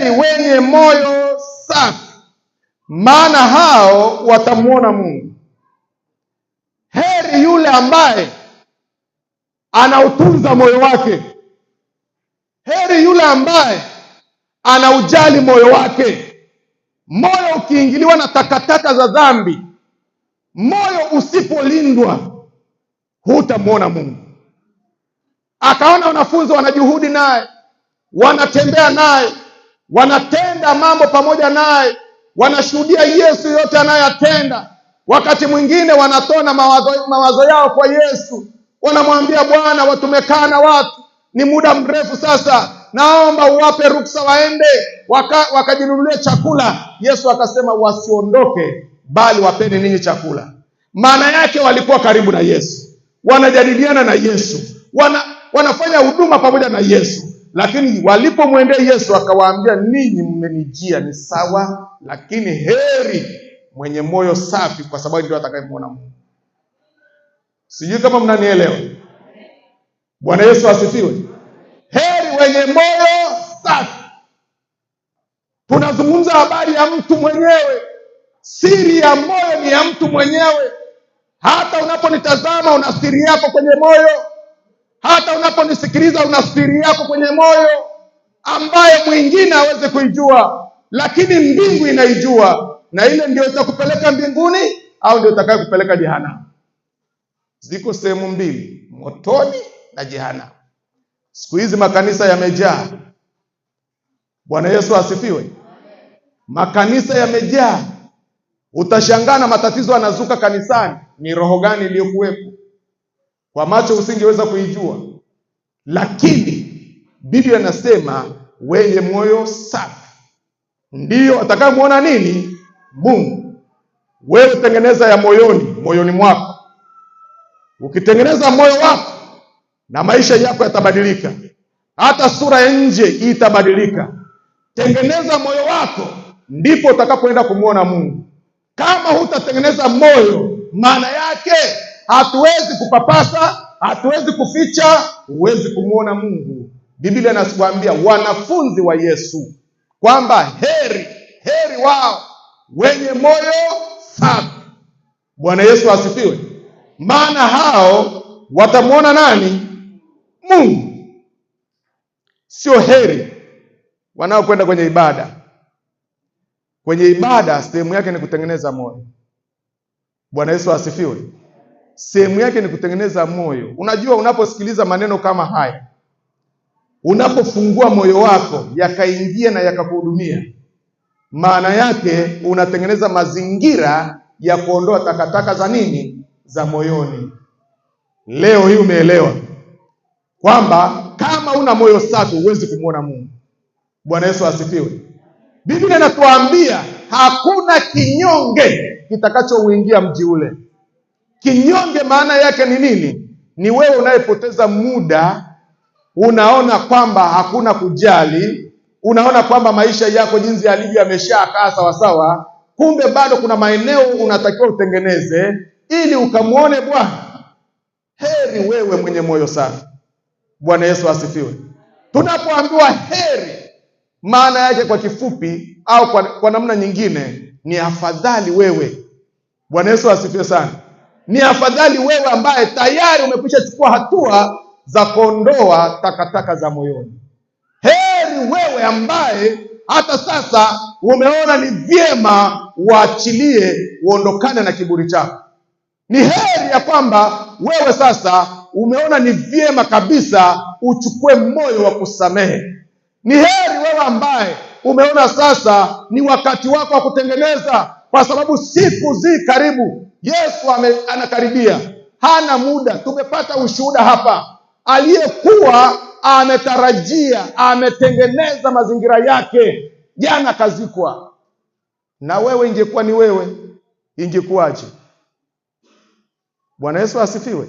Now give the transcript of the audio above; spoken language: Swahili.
Heri wenye moyo safi, maana hao watamwona Mungu. Heri yule ambaye anautunza moyo wake. Heri yule ambaye anaujali moyo wake. Moyo ukiingiliwa na takataka za dhambi, moyo usipolindwa, hutamwona Mungu. Akaona wanafunzi wanajuhudi naye, wanatembea naye, wanatenda mambo pamoja naye, wanashuhudia Yesu yote anayoyatenda. Wakati mwingine wanatoa na mawazo yao kwa Yesu, wanamwambia Bwana, watumekaa na watu ni muda mrefu sasa, naomba uwape ruksa waende wakajinunulie chakula. Yesu akasema wasiondoke, bali wapeni ninyi chakula. Maana yake walikuwa karibu na Yesu, wanajadiliana na Yesu, wanafanya huduma pamoja na Yesu, lakini walipomwendea Yesu akawaambia, ninyi mmenijia ni sawa, lakini heri mwenye moyo safi, kwa sababu ndio atakayemwona Mungu. Sijui kama mnanielewa. Bwana Yesu asifiwe. Heri wenye moyo safi. Tunazungumza habari ya mtu mwenyewe. Siri ya moyo ni ya mtu mwenyewe. Hata unaponitazama una siri yako kwenye moyo, hata unaponisikiliza una siri yako kwenye moyo ambaye mwingine hawezi kuijua, lakini mbingu inaijua, na ile ndio itakupeleka mbinguni au ndio itakayokupeleka jehanamu. Ziko sehemu mbili, motoni na jehanamu. Siku hizi makanisa yamejaa. Bwana Yesu asifiwe. Makanisa yamejaa. Utashangaa na matatizo yanazuka kanisani. Ni roho gani iliyokuwepo? Kwa macho usingeweza kuijua, lakini Biblia inasema wenye moyo safi ndiyo atakayemwona nini? Mungu. Wewe tengeneza ya moyoni, moyoni mwako. Ukitengeneza moyo wako, na maisha yako yatabadilika, hata sura ya nje itabadilika. Tengeneza moyo wako, ndipo utakapoenda kumwona Mungu. Kama hutatengeneza moyo, maana yake hatuwezi kupapasa, hatuwezi kuficha, huwezi kumwona Mungu. Biblia inatuambia wanafunzi wa Yesu kwamba heri, heri wao wenye moyo safi. Bwana Yesu asifiwe. Maana hao watamwona nani? Mungu. Sio heri wanaokwenda kwenye ibada. Kwenye ibada sehemu yake ni kutengeneza moyo. Bwana Yesu asifiwe. Sehemu yake ni kutengeneza moyo. Unajua, unaposikiliza maneno kama haya, unapofungua moyo wako yakaingia na yakakuhudumia, maana yake unatengeneza mazingira ya kuondoa takataka za nini? Za moyoni. Leo hii umeelewa kwamba kama una moyo safi huwezi kumwona Mungu. Bwana Yesu asifiwe. Biblia inatuambia hakuna kinyonge kitakachouingia mji ule. Kinyonge maana yake ni nini? Ni wewe unayepoteza muda, unaona kwamba hakuna kujali, unaona kwamba maisha yako jinsi yalivyo yameshakaa sawasawa, kumbe bado kuna maeneo unatakiwa utengeneze ili ukamwone Bwana. Heri wewe mwenye moyo safi. Bwana Yesu asifiwe. Tunapoambiwa heri, maana yake kwa kifupi au kwa namna nyingine ni afadhali wewe. Bwana Yesu asifiwe sana. Ni afadhali wewe ambaye tayari umekwisha chukua hatua za kuondoa takataka za moyoni. Heri wewe ambaye hata sasa umeona ni vyema uachilie, uondokane na kiburi chako. Ni heri ya kwamba wewe sasa umeona ni vyema kabisa uchukue moyo wa kusamehe. Ni heri wewe ambaye umeona sasa ni wakati wako wa kutengeneza, kwa sababu siku zi karibu. Yesu anakaribia, hana muda. Tumepata ushuhuda hapa, aliyekuwa ametarajia, ametengeneza mazingira yake, jana kazikwa. Na wewe ingekuwa ni wewe, ingekuwaje? Bwana Yesu asifiwe.